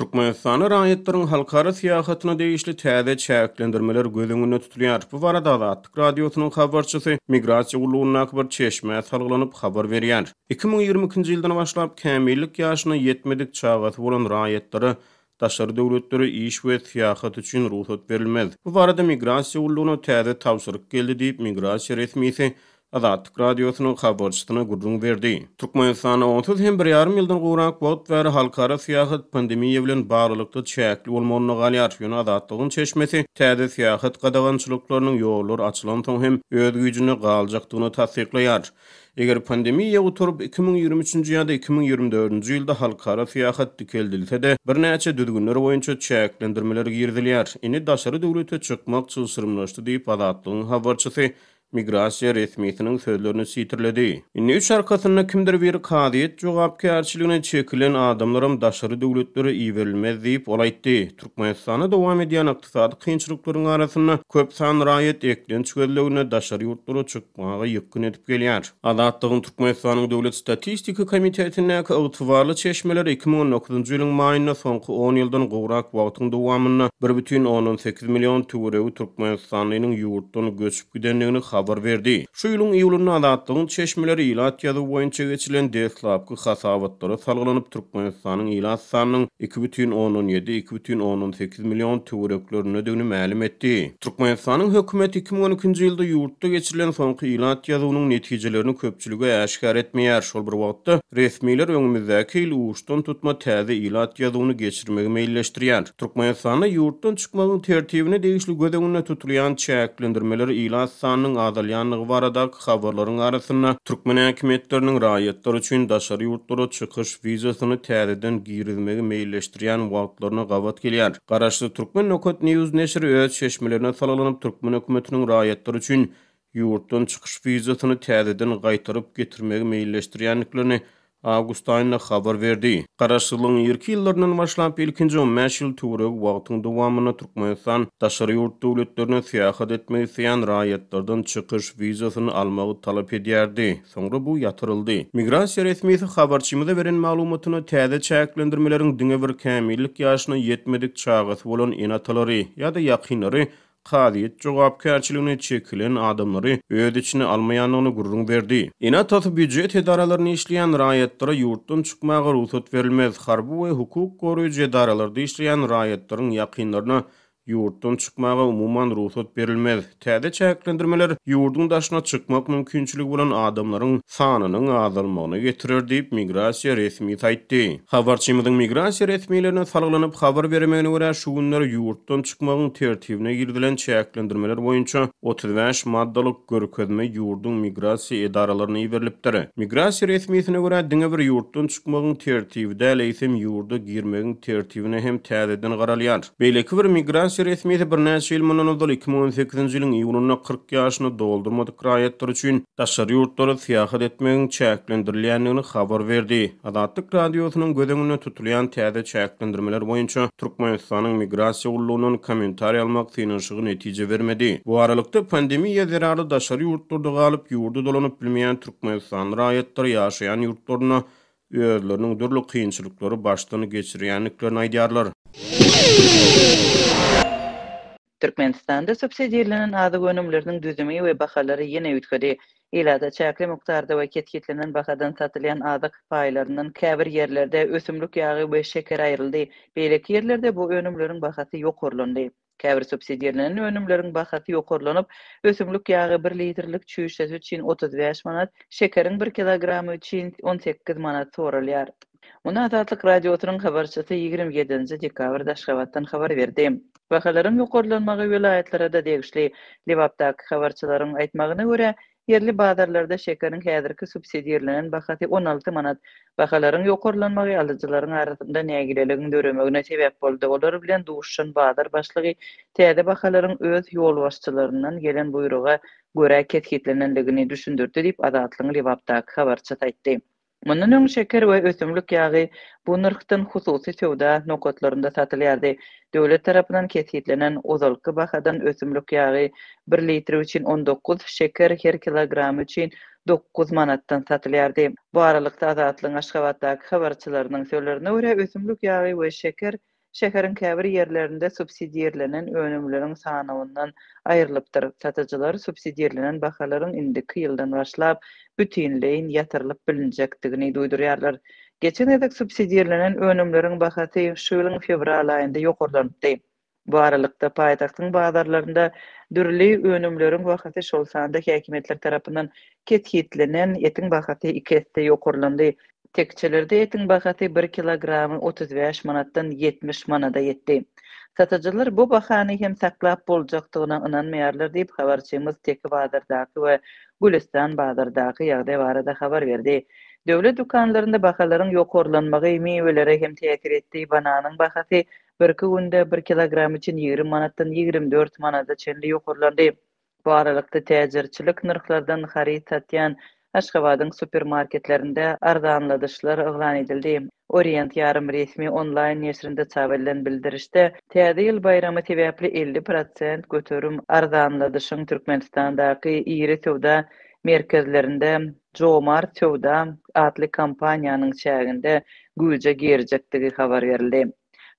Türkmenistanda raýatlaryň halkara syýahatyna degişli täze çäklendirmeler göz öňünde tutulýar. Bu barada Azatlyk Radiosynyň habarçysy Migrasiýa gullugyndaky bir çeşmä salgylanyp habar berýär. 2022-nji ýyldan başlap kämillik ýaşyna ýetmedik çagasy bolan raýatlara daşary döwletlere iş we syýahat üçin rugsat berilmez. Bu barada Migrasiýa gullugyna täze tabşyryk geldi diýip, migrasiýa resmisi Azatlyk Radiosynyň habarçysyna gürrüň berdi. Türkmenistanda onsuz hem bir ýarym ýyldan gowrak wagt bäri halkara syýahat pandemiýa bilen baglylykda çäkli bolmagynda galýar. Ýöne Azatlygyň çeşmesi täze syýahat gadagançylyklarynyň ýollar açylansoň hem öz güýjünde galjakdygyny tassyklaýar. Eger pandemiýa gutaryp, 2023-nji ýa-da 2024-nji ýylda halkara syýahat dikeldilse-de, birnäçe düzgünler boýunça çäklendirmeler girizilýär. Indi daşary döwlete çykmak çylşyrymlaşdy diýip, Azatlygyň habarçysy Migrasiýa resmisiniň sözlerini sitirledi. Indi üç arkasynda kimdir biri kazyýet jogapkärçiligine çekilen adamlaram daşary döwletlere iberilmez diýip, ol aýtdy. Türkmenistanda dowam edýän ykdysady kynçylyklaryň arasynda köp sanly raýat eklenç gözleginde daşary ýurtlara çykmaga ýykgyn edip gelýär. Azatlygyň Türkmenistanyň Döwlet statistika komitetindäki ygtybarly çeşmeleri 2019-njy ýylyň maýynda soňky on ýyldan gowrak wagtyň dowamynda bir bütin ondan sekiz million töweregi türkmenistanlynyň ýurtdan göçüp gidendigini habar berdi. Şu ýylyň iýulynda Azatlygyň çeşmeleri ilat ýazuwy boýunça geçirilen deslapky hasabatlara salgylanyp, Türkmenistanyň ilat sanynyň iki bütin ondan ýedi, iki bütin ondan sekiz million töwereklerindedigini mälim etdi. Türkmenistanyň hökümeti 2012-nji ýylda ýurtda geçirilen soňky ilat ýazuwynyň netijelerini köpçülige äşgär etmeýär. Şol bir wagtda, resmiler öňümizdäki ýyl uçdan-tutma täze ilat ýazuwyny geçirmegi meýilleşdirýär. Türkmenistanda ýurtdan çykmagyň tertibine degişli göz öňünde tutulýan çäklendirmeler ilat sanynyň azalýandygy baradaky habarlaryň arasynda, türkmen häkimiýetleriniň raýatlar üçin daşary ýurtlara çykyş wizasyny täzeden girizmegi meýilleşdirýän wagtlaryna gabat gelýär. Garaşsyz Turkmen Nokat News neşiri öz çeşmelerine salgylanyp, türkmen hökümetiniň raýatlar üçin ýurtdan çykyş wizasyny täzeden gaýtaryp getirmegi meýilleşdirýändiklerini awgust aýynda habar berdi. Garaşsyzlygyň irki ýyllaryndan başlap, ilkinji on bäş ýyl töweregi wagtyň dowamynda Türkmenistan daşary ýurt döwletlerine syýahat etmek isleýän raýatlardan çykyş wizasyny almagy talap edýärdi. Soňra bu ýatyryldy. Migrasiýa resmisi habarçymyza beren maglumatynda täze çäklendirmeleriň diňe bir kämillik ýaşyna ýetmedik çagasy bolan ene-atalary ýa-da ýakynlary kazyýet jogapkärçiligine çekilen adamlary öz içine almaýandygyny gürrüň berdi. Ene-atasy býujet edaralarynda işleýän raýatlara ýurtdan çykmaga rugsat berilmez, harby we hukuk goraýjy edaralarda işleýän raýatlaryň ýakynlaryna ýurtdan çykmaga umuman rugsat berilmez. Täze çäklendirmeler ýurduň daşyna çykmak mümkinçiligi bolan adamlaryň sanynyň azalmagyna getirer diýip, migrasiýa resmisi aýtdy. Habarçymyzyň migrasiýa resmilerine salgylanyp habar bermegine görä, şu günler ýurtdan çykmagyň tertibine girizilen çäklendirmeler boýunça 35 maddalyk görkezme ýurduň migrasiýa edaralaryna iberilipdir. Migrasiýa resmisine görä, diňe bir ýurtdan çykmagyň tertibi däl, eýsem ýurda girmegiň tertibine hem täzeden garalýar. Beýleki bir migrasiýa resmisi birnäçe ýyl mundan ozal, 2018-nji ýylyň iýunynda 40 ýaşyny doldurmadyk raýatlar üçin daşary ýurtlara syýahat etmegiň çäklendirilýändigini habar berdi. Azatlyk Radiosynyň göz öňünde tutulýan täze çäklendirmeler boýunça Türkmenistanyň Migrasiýa gullugyndan kommentariý almak synanyşygy netije bermedi. Bu aralykda, pandemiýa zerarly daşary ýurtlarda galyp, ýurda dolanyp bilmeýän türkmenistanly raýatlar ýaşaýan ýurtlarynda özleriniň dürli kynçylyklary başdan geçirýändiklerini aýdýarlar. Türkmenistanda subsidirlenen azyk önümleriniň düzümi we bahalary ýene üýtgedi. Ilata çäkli mukdarda we kesgitlenen bahadan satylýan azyk paýlaryndan käbir ýerlerde ösümlik ýagy we şeker aýryldy, beýleki ýerlerde bu önümleriň bahasy ýokarlandy. Käbir subsidirlenen önümleriň bahasy ýokarlanyp, ösümlik ýagy bir litrlik çüýşesi üçin 35 manat, şekeriň bir kilogramy üçin 18 manat soralýar. Muny Azatlyk Radiosynyň habarçysy 27-nji dekabrda Aşgabatdan habar berdi. Bahalaryň ýokarlanmagy welaýatlara-da degişli. Lebapdaky habarçylaryň aýtmagyna görä, ýerli bazarlarda şekeriň häzirki subsidirlenen bahasy 16 manat. Bahalaryň ýokarlanmagy alyjylaryň arasynda nägileligiň döremegine sebäp boldy. Olar bilen duşuşan bazar başlygy täze bahalaryň öz ýolbaşçylaryndan gelen buýruga görä kesgitlenendigini düşündirdi diýip, Azatlygyň Lebapdaky habarçysy aýtdy. Mundan öň şeker we ösümlik ýagy bu nyrhdan hususy söwda nokatlarynda satylýardy. Döwlet tarapyndan kesgitlenen ozalky bahadan ösümlik ýagy bir litri üçin 19, şeker her kilogramy üçin 9 manatdan satylýardy. Bu aralykda, Azatlygyň Aşgabatdaky habarçylarynyň sözlerine görä, ösümlik ýagy we şeker. şäheriň käbir ýerlerinde subsidirlenen önümleriň sanawyndan aýrylypdyr. Satyjylar subsidirlenen bahalaryň indiki ýyldan başlap bütinleýin ýatyrylyp bilinjekdigini duýdurýarlar. Geçen gezek subsidirlenen önümleriň bahasy şu ýylyň fewral aýynda ýokarlanypdy. Bu aralykda, paýtagtyň bazarlarynda dürli önümleriň bahasy, şol sanda häkimiýetler tarapyndan kesgitlenen etiň bahasy iki esse ýokarlandy. Tekjelerde etiň bahasy bir kilogramy 35 manatdan 70 manada ýetdi. Satyjylar bu bahany hem saklap boljakdygyna ynanmaýarlar diýip, habarçymyz Teke bazardaky we Gülüstan bazardaky ýagdaý barada habar berdi. Döwlet dükanlarynda bahalaryň ýokarlanmagy miwelere hem täsir etdi, bananyň bahasy Birki günde bir kilogram üçin 20 manatdan 24 manada çenli ýokarlandy. Bu aralykda, täjirçilik nyrhlardan haryt satýan Aşgabadyň supermarketlerinde arzanladyşlar yglan edildi. Orient ýarym resmi onlaýn neşirinde çap edilen bildirişde, Täze ýyl baýramy sebäpli 50 prosent göterim arzanladyşyň Türkmenistandaky iri söwda merkezlerinde Jomart söwda atly kompaniýanyň çäginde güýje girjekdigi habar berildi.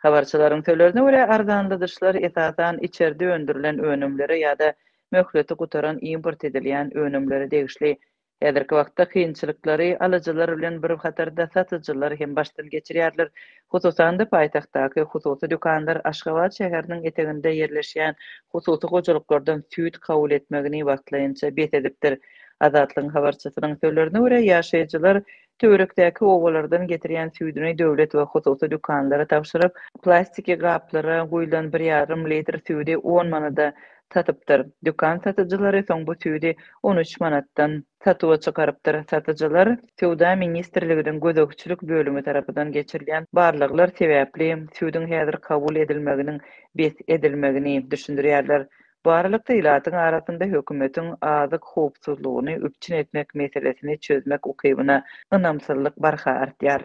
Habarçylaryň sözlerine görä, arzanladyşlar esasan içerde öndürilen önümlere ýa-da möhleti gutaran import edilýän önümlere degişli. Häzirki wagtda kynçylyklary alyjylar bilen bir hatarda satyjylar hem başdan geçirýärler. Hususan-da, paýtagtdaky hususy dükanlar Aşgabat şäheriniň eteginde ýerleşýän hususy hojalyklardan süýt kabul etmegini wagtlaýynça bes edipdir. Azatlygyň habarçysynyň sözlerine görä, ýaşaýjylar töwerekdäki obalardan getirýän süýdüni döwlet we hususy dükanlara tabşyryp, plastiki gaplara guýlan bir ýarym litr süýdi on manada satypdyr. Dükan satyjylary soň bu süýdi 13 manatdan satuwa çykarypdyr. Satyjylar Söwda ministrliginiň gözegçilik bölümi tarapyndan geçirilýän barlaglar sebäpli süýdüň häzir kabul edilmeginiň bes edilmegini düşündirýärler. Bu aralykda, ilatyň arasynda hökümetiň azyk howpsuzlygyny üpjün etmek meselesini çözmek ukybyna ynamsyzlyk barha artýar.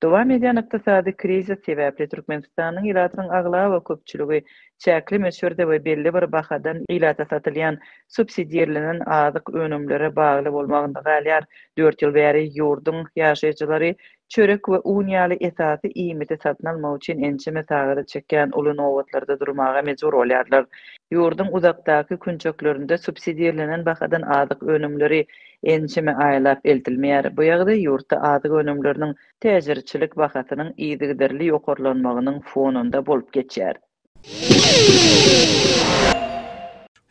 Dowam edýän ykdysady krizis sebäpli Türkmenistanyň ilatynyň aglaba köpçüligi çäkli möçberde we belli bir bahadan ilata satylýan subsidirlenen azyk önümlere bagly bolmagynda galýar. Dört ýyl bäri ýurduň ýaşaýjylary çörek we un ýaly esasy iýmiti satyn almak üçin ençeme sagada çekýän uly nobatlarda durmaga mejbur bolýarlar. Ýurduň uzakdaky künjeklerinde subsidirlenen bahadan azyk önümleri ençeme aýlap eltilmeýär. Bu ýagdaý ýurtda azyk önümleriniň täjirçilik bahasynyň yzygiderli ýokarlanmagynyň fonunda bolup geçýär.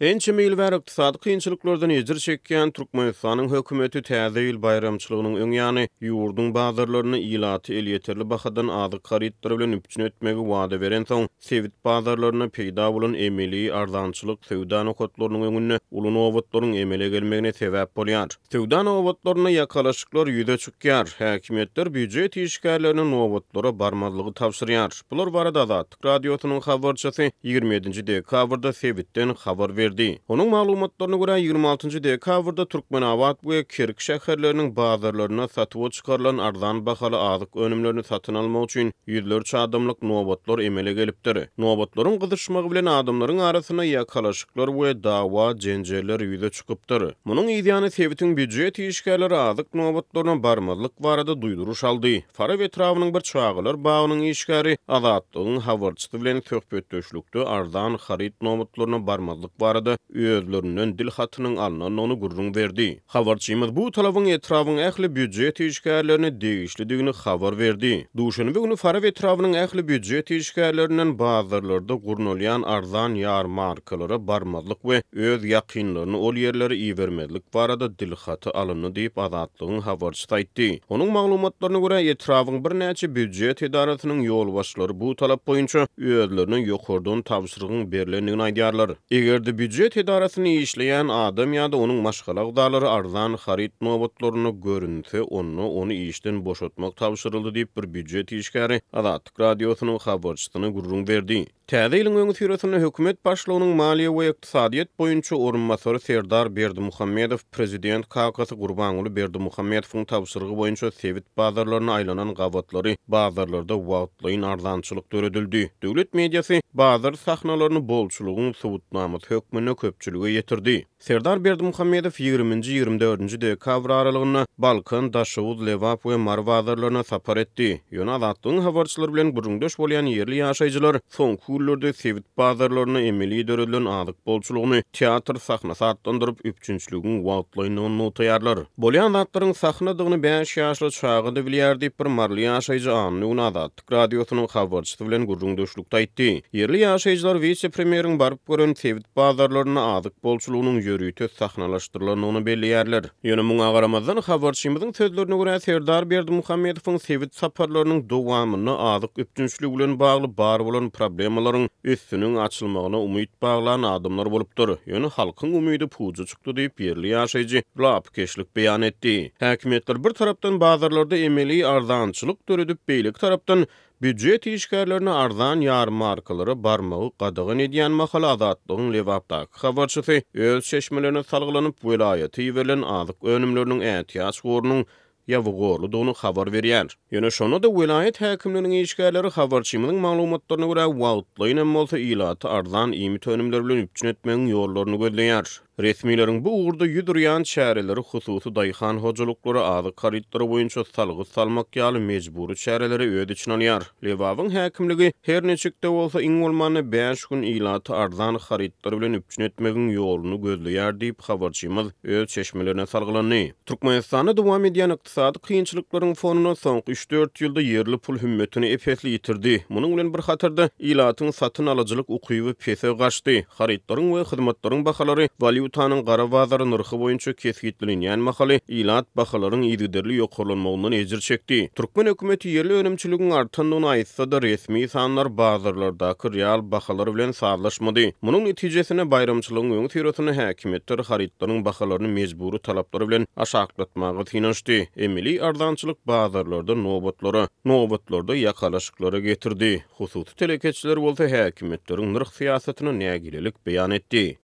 Ençeme ýyl bäri ykdysady kynçylyklardan ejir çekýän Türkmenistanyň hökümeti Täze ýyl baýramçylygynyň öň ýany ýurduň bazarlarynda ilaty elýeterli bahadan azyk harytlary bilen üpjün etmegi wada berensoň, sebit bazarlarynda peýda bolan emeli arzançylyk söwda nokatlarynyň öňünde uly nobatlaryň emele gelmegine sebäp bolýar. Söwda nobatlarynda ýakalaşyklar ýüze çykýar. Häkimiýetler býujet işgärlerine nobatlara barmazlygy tabşyrýar. Bular barada Azatlyk Radiosynyň habarçysy 27 dekabrda sebitden habar berdi. Onuň maglumatlaryna görä, 26 dekabrda Türkmenabat we Kerki şäherleriniň bazarlarynda satuwa çykarylan arzan bahaly azyk önümlerini satyn almak üçin ýüzlerçe adamlyk nobatlar emele gelipdir. Nobatlaryň gyzyşmagy bilen adamlaryň arasynda ýakalaşyklar we dawa-jenjeller ýüze çykypdyr. Munuň yzýany sebitiň býujet işgärleri azyk nobatlaryna barmazlyk barada duýduryş aldy. Farap etrabynyň bir çagalar bagynyň işgäri Azatlygyň habarçysy bilen söhbetdeşlikde arzan haryt nobatlaryna barmazlyk barada özlerinden dil hatynyň alnandygyny gürrüň berdi. Habarçymyz bu talabyň etrabyň ähli býujet işgärlerine degişlidigini habar berdi. Duşenbe güni Farap etrabynyň ähli býujet işgärlerinden bazarlarda gurnalýan arzan ýarmarkalara barmazlyk we öz ýakynlaryny ol ýerlere ibermezlik barada dilhaty alyndy diýip, Azatlygyň habarçysy aýtdy. Onuň maglumatlaryna görä, etrabyň birnäçe býujet edarasynyň ýolbaşçylary bu talap boýunça özlerine ýokardan tabşyrygyň berlendigini aýdýarlar. Eger-de býujet edarasynda işleýän adam ýa-da onuň maşgala agzalary arzan haryt nobatlarynda görünse, onda ony işden boşatmak tabşyryldy diýip, bir býujet işgäri Azatlyk Radiosynyň habarçysyna gürrüň berdi. Täze ýylyň öňüsyrasynda hökümet başlygynyň maliýe we ykdysadyýet boýunça orunbasary Serdar Berdimuhamedow prezident kakasy Gurbanguly Berdimuhamedowyň tabşyrygy boýunça sebit bazarlaryna aýlanan gabatlary bazarlarda wagtlaýyn arzançylyk döredildi. Döwlet mediasy bazar sahnalaryny bolçulygyň subutnamasy hökmünde köpçülige ýetirdi. Serdar Berdimuhamedow ýigriminji, 24-nji dekabr aralygynda Balkan, Daşoguz, Lebap we Mary bazarlaryna sapar etdi. Ýöne Azatlygyň habarçylary bilen gürrüňdeş bolýan ýerli ýaşaýjylar soňky günlerde sebit bazarlarynda emeli döredilen azyk bolçulygyny teatr sahnasy atlandyryp, üpjünçiligiň wagtlaýyndygyny nygtaýarlar. Bolýan zatlaryň sahnadygyny bäş ýaşly çaga-da bilýär diýip, bir maryly ýaşaýjy anna güni Azatlyk Radiosynyň habarçysy bilen gürrüňdeşlikde aýtdy. Ýerli ýaşaýjylar wise-premýeriň baryp gören sebit bazarlarynda azyk bolçulygynyň ýörite sahnalaşdyrylandygyny belleýärler. Ýöne muňa garamazdan, habarçymyzyň sözlerine görä, Serdar Berdimuhamedowyň sebit saparlarynyň dowamynda azyk üpjünçiligi bilen bagly bar bolan problemalaryň üstüniň açylmagyna umyt baglan adamlar bolupdyr. Ýöne halkyň umydy puja çykdy diýip, ýerli ýaşaýjy lapykeçlik beýan etdi. Häkimiýetler bir tarapdan bazarlarda emeli arzançylyk döredip, beýleki tarapdan býujet işgärlerine arzan ýarmarkalara barmagy gadagan edýän mahaly Azatlygyň Lebapdaky habarçysy öz çeşmelerine salgylanyp, welaýata iberilen azyk önümleriniň ätiýaç gorunyň ýabygorludygyny habar berýär. Ýöne şonda-da welaýat häkimliginiň işgärleri habarçymyzyň maglumatlaryna görä, wagtlaýyn hem bolsa ilaty arzan iýmit önümleri bilen üpjün etmegiň ýollaryny gözleýär. Resmileriň bu ugurda ýüz urýan çäreleri hususy daýhan hojalyklara azyk harytlary boýunça salgyt salmak ýaly mejbury çäreleri öz içine alýar. Lebabyň häkimligi her niçik-de bolsa iň bolmanda bäş gün ilaty arzan harytlar bilen üpjün etmegiň ýoluny gözleýär diýip, habarçymyz öz çeşmelerine salgylandy. Türkmenistanda dowam edýän ykdysady kynçylyklaryň fonunda soňky üç-dört ýylda ýerli pul hümmetini ep-esli ýitirdi. Munuň bilen bir hatarda, ilatyň satyn alyjylyk ukyby pese gaçdy. Harytlaryň we hyzmatlaryň bahalary walýutanyň gara bazary nyrhy boýunça kesgitlenilýän mahaly, ilat bahalaryň yzygiderli ýokarlanmagyndan ejir çekdi. Türkmen hökümeti ýerli önümçiligiň artandygyny aýtsa-da, resmi sanlar bazarlardaky real bahalar bilen sazlaşmady. Munuň netijesinde, baýramçylygyň öňüsyrasynda häkimiýetler harytlaryň bahalaryny mejbury talaplar bilen aşaklatmaga synanyşdy. Emeli arzançylyk bazarlarda nobatlara, nobatlarda ýakalaşyklara getirdi. Hususy telekeçiler bolsa häkimiýetleriň nyrh syýasatyna nägilelik beýan etdi.